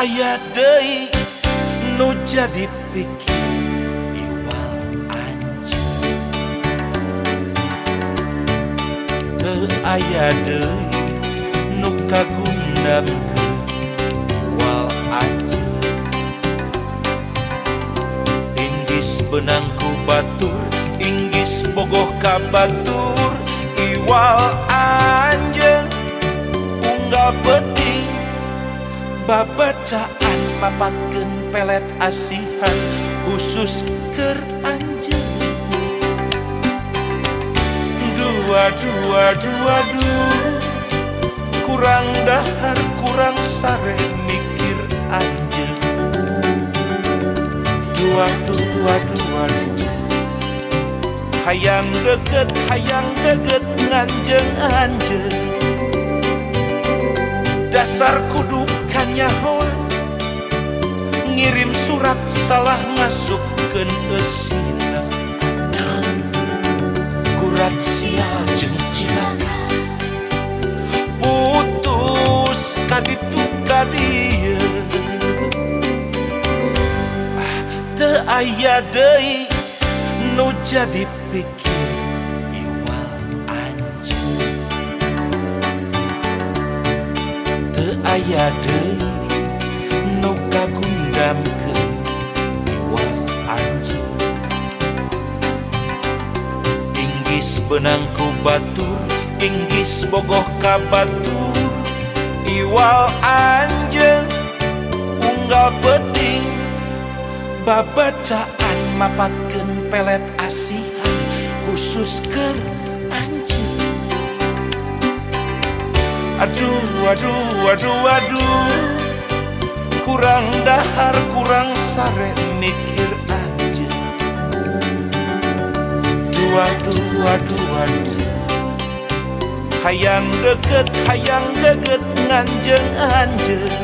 Aya deui nu jadi pikir iwal anjeun. Teu aya deui nu kagundamkeun iwal anjeun. Inggis beunang ku batur, inggis bogoh ka batur, iwal anjeun unggal peuting babacaan mapatkeun pelet asihan khusus keur anjeun. Dua dua dua dua, kurang dahar kurang sare mikir anjeun. Dua dua dua dua, hayang deket hayang geget nganjeng anjeun. Dasar kudu kanyahoan, ngirim surat salah ngasupkeun eusina. Gurat sial jeung cilaka, putus kaditu kadieu. Ah, teu aya deui nu jadi pikir iwal anjeun. Teu aya deui nu kagundamkeun iwal anjeun. Inggis beunang ku batur, inggis bogoh ka batur, iwal anjeun unggal peuting babacaan mapatkeun pelet asihan khusus keur anjeun. Aduh aduh aduh aduh, kurang dahar kurang sare mikir anjeun. Dua dua dua dua, hayang deket hayang geget nganjeng anjeun.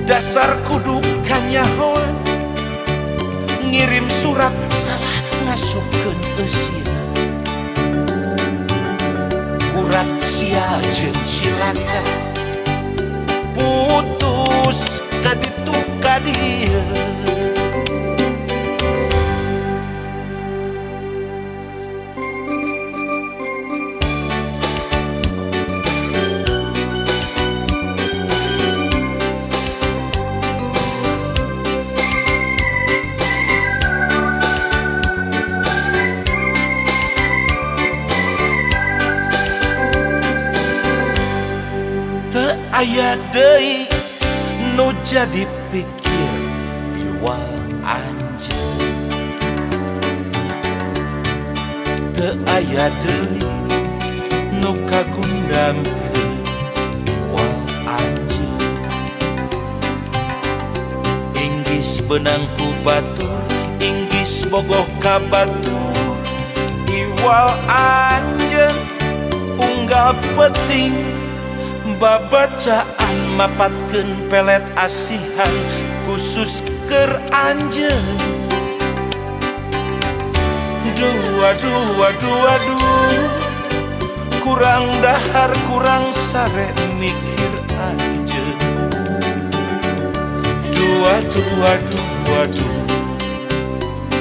Dasar kudu kanyahoan, ngirim surat salah ngasupkeun eusina. Gurat sial jeung cilaka, putus kaditu kadieu. Teu aya deui nu jadi pikir iwal anjeun. Teu aya deui nu kagundamkeun iwal anjeun. Inggis beunang ku batur, inggis bogoh ka batur, iwal anjeun unggal peuting babacaan mapatkeun pelet asihan khusus keur anjeun. Dua dua dua dua, kurang dahar kurang sare mikir anjeun. Dua dua dua dua,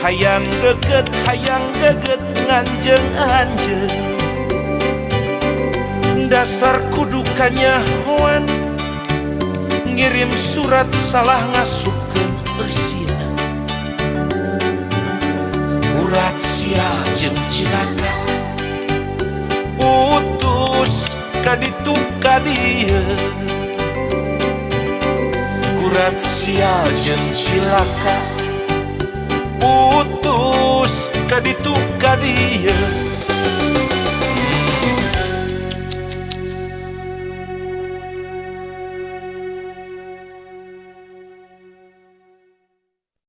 hayang deket hayang geget nganjeng anjeun. Dasar kudu kanyahoan, ngirim surat salah ngasupkeun eusina. Urat sial jeung cilaka, putus kaditu kadieu. Gurat sial jeung cilaka, putus kaditu kadieu.